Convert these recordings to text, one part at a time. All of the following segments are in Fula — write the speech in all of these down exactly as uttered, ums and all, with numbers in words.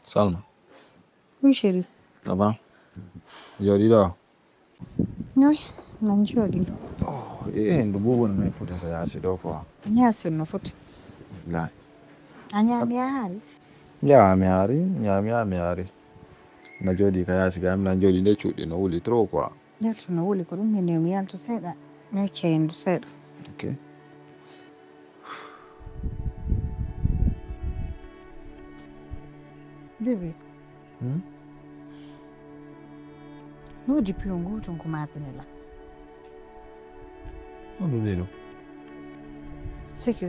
Salma. Oui, chéri. Ça va? Jooɗi ɗo? Oui, nan jooɗi. Oh, eh, ndu bubu no mi puta sa yasi ɗo quoi. Yasi no foti. La. A ñaami a haari? Ya mi haari, ya mi ya mi haari. Na jooɗi ka yasi ga nan jooɗi nde cuɗi no wuli trop quoi. Nder to no wuli ko ɗum hende mi yaltu seeɗa. Mi acca hendu seeɗa. Ok. Bébé. Hmm? No depuis o ngooton ko maapine la. On ɗum ɗum. C'est que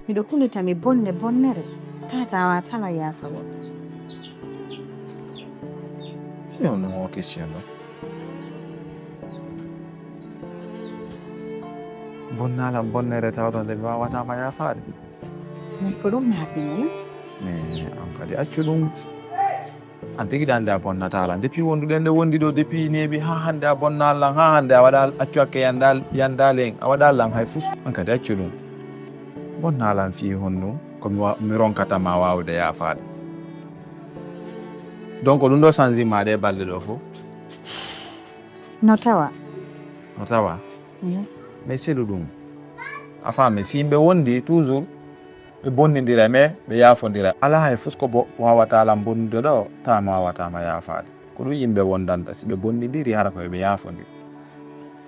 miɗo kulitami bonne bonnere tata wa tala yaafawol. Yo no question ɗo. Bonnalam bonnere tawata nde mi wawatama yaafaade. Mais ko ɗum maapine la. Mais an kadi accu ɗum. An tigi ɗande a bonnata lan depuis wonduɗen nde wondi ɗo depuis neeɓi ha hande a bonna lan ha hande a waɗa accu hakke yandal yandali en a waɗa lan hay fus an kadi accu ɗum. Bonna lan fi honno ko mi wa- mi ronkata ma wawde yaafade. Donc ɗum ɗo sanzi ma ɗe balɗe ɗo fof. No tawa. No tawa. Mhm. Mais selu ɗum a faami si yimɓe wondi toujours ɓe bonnidira mais ɓe yaafodira ala hay fus ko bo wawata lan bonnude ɗo tama wawatama yaafaade ko ɗum yimɓe wondanta si ɓe bonnidiri hara koye ɓe yaafodiri.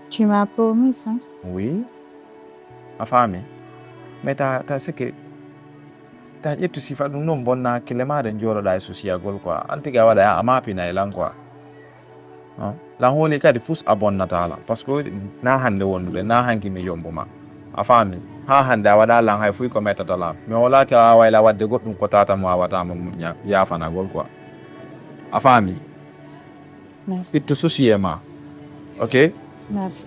Tu m'as promis ça. Oui. A faami. Mais ta ta sike ta ƴettu sifa ɗum noon bonna hakkille ma ɗen jooɗoɗa e susiyagol quoi an tigi a waɗa a mapina e lan quoi. Lan hooli kadi fus a bonnata lan par ce que na hannde wonduɗe na hanki mi yombu ma. A faami. Ha hannde a waɗa lan hay fuy ko mettata lan mi hoolaki a wawayla wadde goɗɗum ko tata mo wawata mo yafanagol quoi. A faami. Ittu susiye ma. Ok. Merci.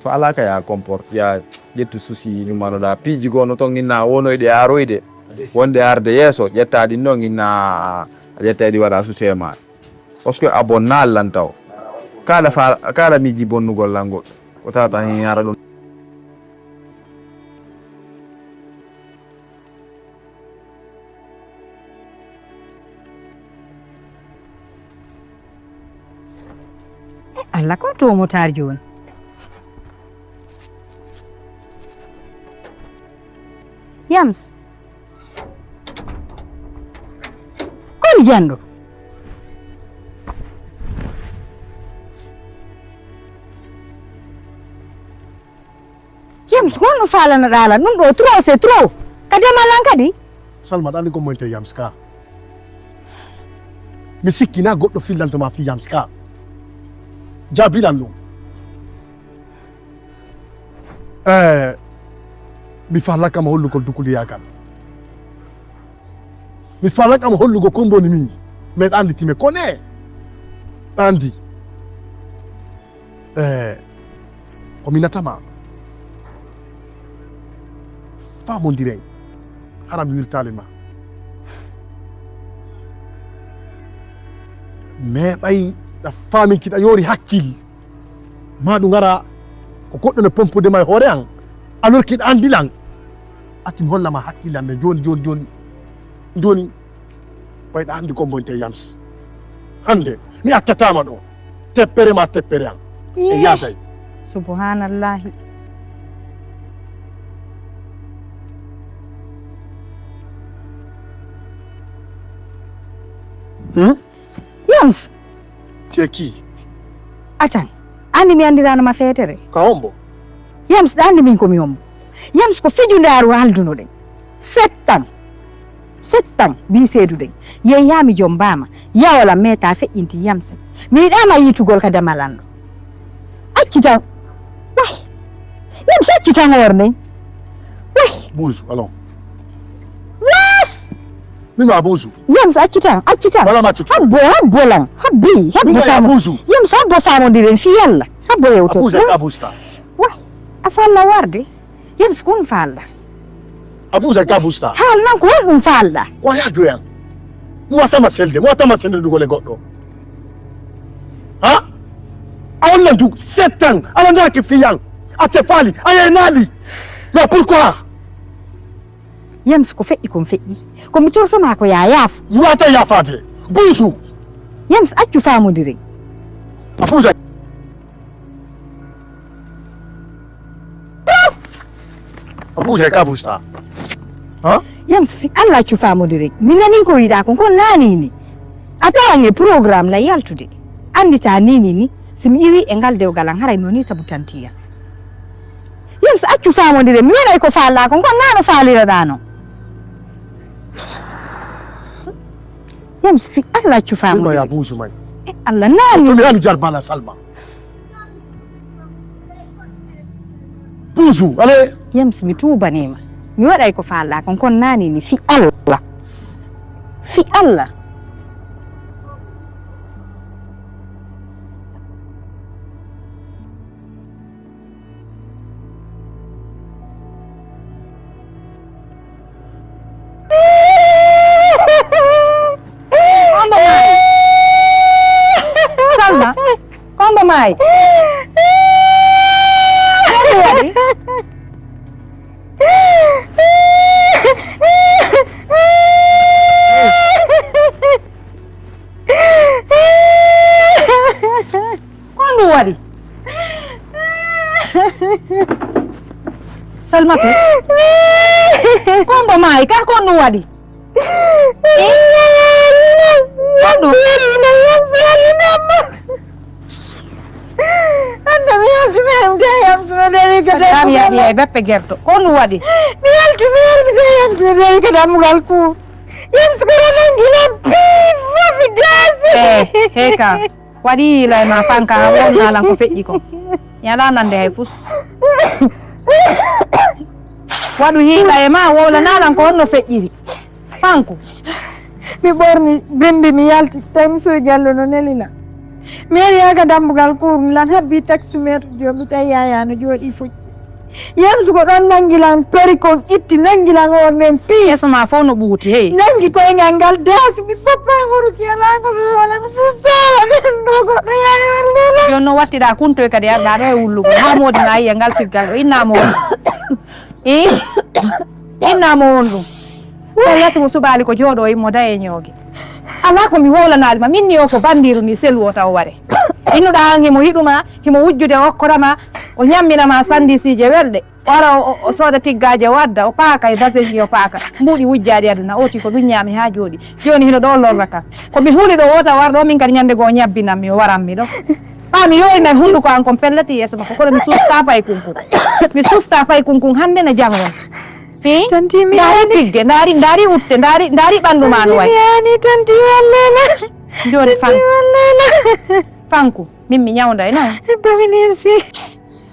Ko alaa ka ya comporte ya ƴettu souci numanoɗa piiji goo no toon inna wonoyɗe aroyde wonde arde yeeso ƴetta ɗin ɗon inna a ƴetta ɗi waɗa souci e ma. Parce que a bonna allan taw kaɗa fa kaɗa miiji bonnugol lan goɗɗo ko tata hen yara ɗum. Allah ko to motaar jooni. Yams. Koni janɗo. Yams ko honno faalanoɗaa lan ɗum ɗoo trop c'est trop ka demal an kadi. Salma ɗa andi gommoyte yams ka mi sikkina goɗɗo fillantoma fi yams ka jaabilan ɗum. Eh, mi faalakama hollugol dukuliyagal mi faalakama hollugol kon ɗoni min meɗa andi time kone andi. Eh, ko mi natama famondiren hara mi wiltali ma mais ɓay ɗa famin kiɗa yori hakkil ma ɗum ara ko goɗɗo ne pompude ma e hoore an alors kiɗa andi lan acci mi hollama hakkille an nde joni joni joni joni ɓayɗa hannde gomboyte yams hannde mi accatama ɗo teppere ma teppere am e yaday. Subhanallahi. Hmm? Yams. Teki. Atan. Andi mi andirano ma fetere. Ka hombo. Yams ɗa andi min komi hombo. Yams ko fijundaaru haldunoɗen. Settan. Settan mbi seeduɗen. Yeeyami jombama. Yawola meta feƴƴinti yamsi. Mi yiɗama yitugol ka damalanɗo. Acci tan. Wah. Yamsi acci tan hoore nden. Wah. Buusu alon. Was. Min ma abusu. Yam sa acci tan acci tan. Wala ma cutu. Habbo habbo lan habbi habbo samo. Yam sa habbo samo ndiren fi yalla. Habbo yewte. Abusa ka abusta. Wa afalla warde. Yam skun falla. Abusa ka abusta. Hal nan ko hon dum falla. Wa ya doyan. Mo watama selde mo watama selde dugole goddo. Ha? A wonnan du sept ans ala ndaki fiyan a tefali a yenali. Mais pourquoi? Yams, ko feƴƴi kon feƴƴi. Ko mi torto maa ko yaa yaaf. Mi waawata yaafaade. Buusu. Yams, accu faamondiren. A buusay. A buusay ka buusta. Ha? Yams, fii Alla accu faamondiren. Mi nanii ko wiɗaa kon, kon naanii ni. A tawan e programme na yaltude. Anndi taa nii nii ni, si mi iwii e ngal dewgal an, haray mi wonii sabu tantiya. Yams, accu faamondiren, mi waɗay ko faalɗaa kon, kon naa no faaliraɗaa non. Yams, fii Alla accu faamondiren. Ɗum ya buusu may. E Alla naani. Ɗum ya mi jarbala Salma. Buusu, ale. Yams, mi tuubanee ma. Mi waɗay ko faalɗaa kon, kon naani ni fii Alla. Fii Alla. Salma, ko hombo maayi? Ko hombo waɗi? Ko ɗum waɗi? Salmatu, ko hombo maayi ka, ko ɗum waɗi? Eh? Ko ɗum? Anda mi yaltu mi yaltu mi dari ka dammugal. Yaɗi ay beppe gerto. Ko ɗum waɗi? Mi yaltu mi yaltu mi yaltu mi dari ka dammugal ku. Yam sukara nangi lan piis. Fofi dasi. Eh, heka. Waɗi hiila e ma Fanka, a wowlanaa lan ko feƴƴi kon. Mi alaa nande hay fus. Waɗu hiila e ma, a wowlanaa lan ko honno feƴƴiri. Fanku. Mi ɓorni, bimbi, mi yalti, tawi Monsieur Diallo no neli lan. Mi ari haa ka dambugal kuur, mi lan habbi taxi metro jo, mi tawi Yaya no jooɗii fucci. Yamsu ko ɗon nangi lan tori kon itti, nangi lan hoore nden pii. Yeeso ma fof no ɓuuti, hey. Nangi koyngal ngal daasi, mi poppa horuki alaa ko mi wona, mi sustaama, mi anndu goɗɗo Yaya wallina. Jooni no wattiɗaa kuntoy kadi arɗaa ɗo e wullugo. Haa moodi ma yiya ngal ciggal ɗo, inna mo on. Ii? Inna mo on ɗum. Tawi yattu mo suɓaali ko jooɗo immo daye ñooge. Alaa ko mi wowlanaali ma, min ni o ko banndiiru ni selu o taw ware. Innuɗaa aan himo yiɗu ma, himo wujjude o okkora ma, o ñammina ma sanndiisiije welɗe. O ara o, o, o sooda tiggaaje o adda, o paaka e baseji o paaka. Mbuuɗi wujjaaɗi aduna, ooti ko ɗum ñaami haa jooɗi. Jooni hino ɗo lorra kan. Ko mi huli ɗo o taw war ɗo, min kadi ñannde goo o ñabbinan mi, o waran mi ɗo. Ɓaa mi yoorinan hunnduko an kon pellati yeeso makko, kono mi susta pay kunkun. Mi susta pay kunkun hannde na jango. Hi? Tanti mi ndaari yani. Pigge, ndaari, ndaari utte, ndaari, ndaari ɓanndu ma no wayi. Mi yani tanti wallela. Jooni Fan-, tanti wallela. Fanku, min mi ñawnday non. Baminesi.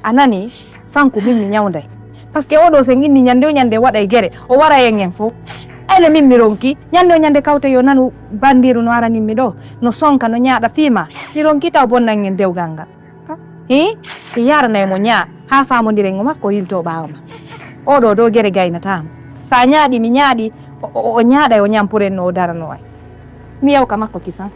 A nani? Fanku min mi ñawnday. Parce que oɗo sen inni ñande o ñande waɗay gere, o wara en en fof. Ay le min mi ronki, ñande o ñande kawte yo nanu banndiiru no aranin mi ɗo, no sonka, no ñaaɗa fii ma. Mi ronki taw bonnan en dewgal ngal. Hi? Mi yaranay mo ñaa, haa faamondiren o makko yilto ɓaawo ma. Oɗo dow gere gaynataamo. Sa ñaaɗi, mi ñaaɗi, o, o, o ñaaɗay o ñampuren no o darano ay. Mi yawka makko kisan.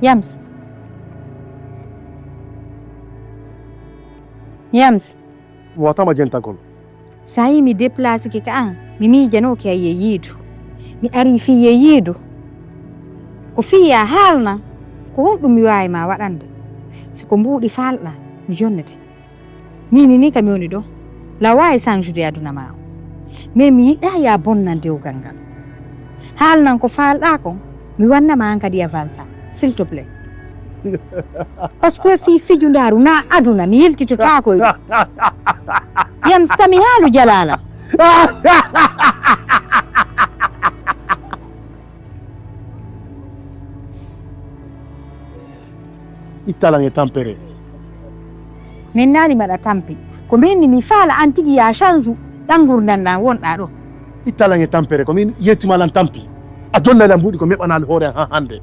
Yams. Yams. Mi wawata ma jentagol. Sa yi mi déplacé ki ka an, mi miijanooki ay e yiidu. Mi arii fii e yiidu. Ko fii ya haalnan, ko honɗum mi waawi ma waɗande? Si ko mbuuɗi faalɗa, mi jonnete. Nii, nii, nii ka mi woni ɗo. La waawi sanjude aduna ma o. Mais mi yiɗaa ya bonnan dewgal ngal. Haalnan ko faalɗaa kon, mi wanna ma an kadi avansa, s'il te plaît. Parce que fii fijundaaru na aduna, mi yiltitotaako e ɗum. Yam sami haalu jalaala. Ittalan e tampere. Min naali maɗa tampi. Ko min ni mi faala an tigi ya change ɗan ngurndan ɗan wonɗaa ɗo. Ittalan e tampere, ko min yettimalan tampi. A jonnaylan mbuuɗi ko meɓanaali hoore an haa hannde.